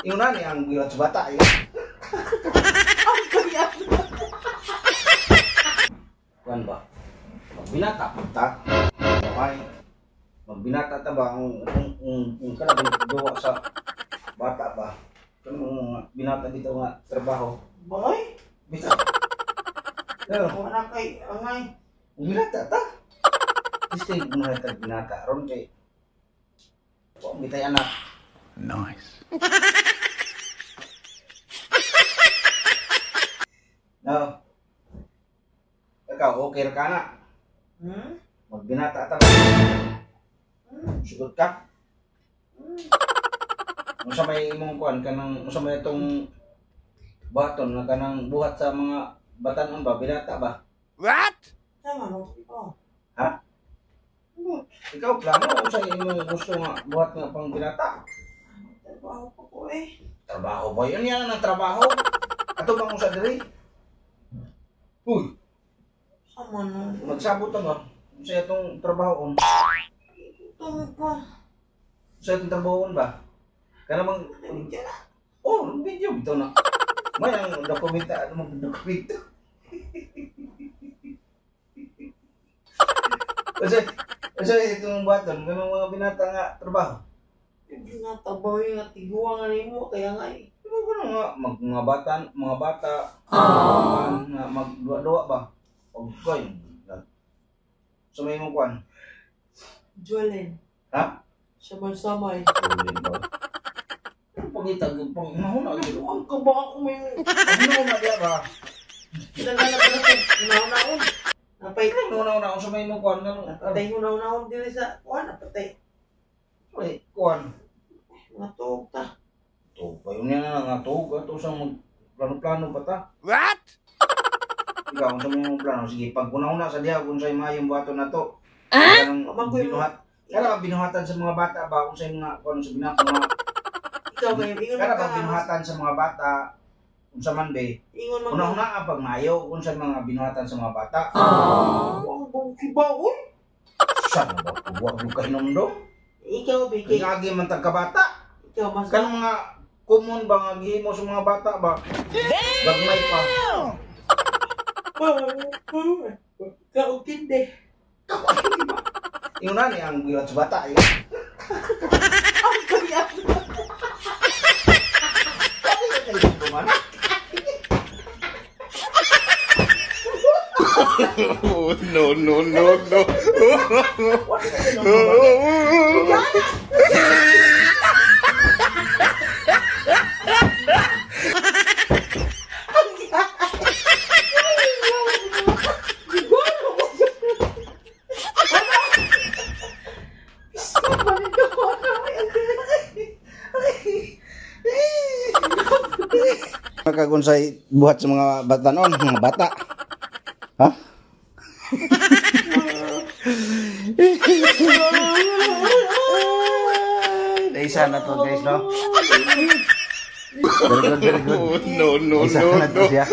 Yun na ni ang bilat sa bata eh. Ang kaya. Kuan ba? Magbinata ta. Okay. Magbinata ta ba ang kana duwa sa bata ba? Kanang binata dito nga trabaho. Boy, Bitaw. Pero wala kay angay. Binata ta. Gusto mo na binata ron kay wa bitay anak. Nice. No. Ikaw, okay ra ka na. Hmm? Magbinata ta ba? Hmm? Sugot ka. Hmm? Unsa may imong kuan kanang unsa may itong baton na kanang buhat sa mga batan-on ba binata ba? What? Sama mo. Oh. Ha? Good. Ikaw plano unsa imong gusto nga buhat nga pang binata? Trabaho pa ko eh. Trabaho ba yun yan ang trabaho? Ato bang unsa diri? Uy, Sama no. magsabot ta ba? Unsa itong trabaho on? Gutom ko. Unsa itong trabaho on ba? Kana bang Nandiyan na. Oh, video bitaw na. May ang dokumenta, ano mang dokumento? Unsa unsa itong buhaton kanang mga binata nga trabaho? Binata ba yung tiguan nga nimo kaya nga eh. Di ba ba nga mag, mga bata nga magduwa-duwa ba? Okay. So may mong kuan. Jolene. Ha? Sabay-sabay. Jolene ba? Pangita pang mahuna gyud. Ang ka ba ako may Mahuna diya ba? Kinangala pa na ito. Napay. Mahuna unsa may mong kuan nga Napatay huna-unahon dili sa kuan napatay. Uy, kuan. Mga tuog ta. Tuog pa yun yan nga tuog ato sa mag plano-plano pa ta. What? Ikaw unsa may mong plano? Sige, pag una-una sa diha kung sa'y maayong buhaton nato. Ah? Pamangkoy mo. Binuhat. Kana bang binuhatan sa mga bata ba kung sa'y mga kuan sa binata mga Ikaw kayo ingon kana man bang ka. Binuhatan sa mga bata unsa man be? Ingon man ka. Una-una ang pag maayo kung sa mga binuhatan sa mga bata. Ang bang kibaon. Sa ba wa gyud kahinumdom? Ikaw bigay. Kay man tag kabata. Ikaw mas Kanang mga common ba nga gihimo sa mga bata ba? Gagmay pa. Kautinde. Ingon na ni ang binuhat sa bata eh. Ang kaya. Oh, no, no, no, no. Makagunsay buhat sa mga bata noon, mga bata. Ha? Naisa na to guys, no? Very good, very good. Oh, no, no, Naisa no, na to no. siya.